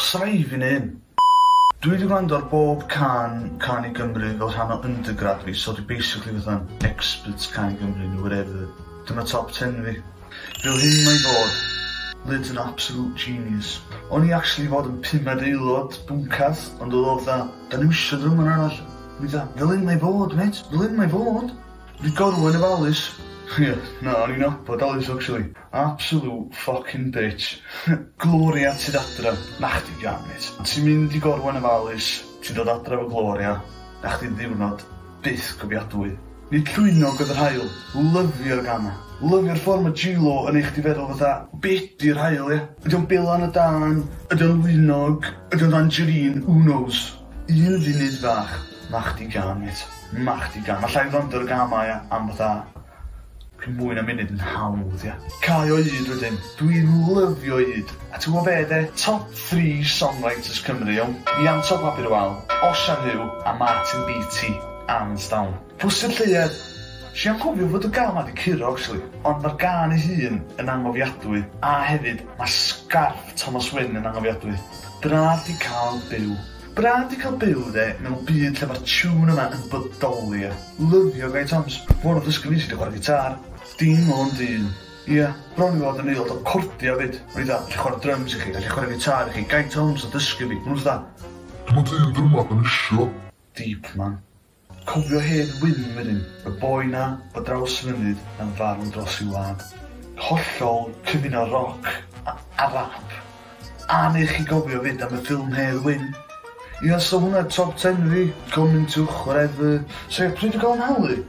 Sa'i fi neu hyn. Dwi wedi gwrando ar bob cân Cân i Gymru fel rhan o undergrad fi, so dwi basically fatha'n expert Cân i Gymru neu whatever. Dyma top 10 fi. Fel hyn mae fod. Lyd's an absolute genius. O'n i actually fod yn pumed aelod Bwncath, ond oedd o fatha, da ni'm isio drwmwr arall. O'n i fatha, fel hyn mae fod, mate, fel hyn mae fod. Fi gorwen efo Alys. Ie, na, o'n i'n nabod Alys actually. Absolute fucking bitch. Gloria tyd adra. Na chdi gan, mate. Ti'n mynd i gorwen efo Alys, ti'n dod adra efo Gloria, na chdi ddiwrnod byth gofiadwy. Nid llwynog oedd yr haul, lyfio'r gana. Lyfio'r ffordd mae Gilo yn eich chdi feddwl fatha, be di'r haul, ie? Ydy o'n bilan y dan, ydy o'n lwynog, ydy o'n tangerine, who knows? Un funud fach, ma chdi gan, mate. Ma chdi gan. Alla i wrando ar y gân 'ma, ia, am fatha mwy na munud yn hawdd, ia. Cae o Hyd wedyn. Dwi'n lyfio Hyd. A ti'n gwybod be, de? Top 3 songwriters Cymru, iawn. Ianto Papur Wal, Osian Huw a Martin Beattie. Hands down. Pwsi'r Lleuad. Si anghofio fod y gân ma 'di curo, actually. Ond mae'r gân ei hun yn angofiadwy. A hefyd, mae sgarff Thomas Wynn yn angofiadwy. Braf di cael byw. Braf di cael byw, de, mewn byd lle mae'r tune yma yn bodoli, ia. Lyfio Gai Toms. Fo nath ddysgu fi sut i chwarae gitar. Dim ond un. Ia, bron i fod yn aelod o Cordia fyd. O'n i dda, allu chwarae drums i chi, allu chwarae gitar i chi. Gai Toms o dysgu fi. Maen nhw'n dda, Dim ond un drwmad yn isio. Deep, man. Cofio Hedd Wyn wedyn, y boi na o draws fynydd na'n farw dros i'w wlad. Hollol cyfuno roc a rap. A neu chi gofio fyd am y ffilm Hedd Wyn. Ia, so hwnna top 10 fi. Comentiwch, whatever. So ia, pryd dwi'n gael yn halu?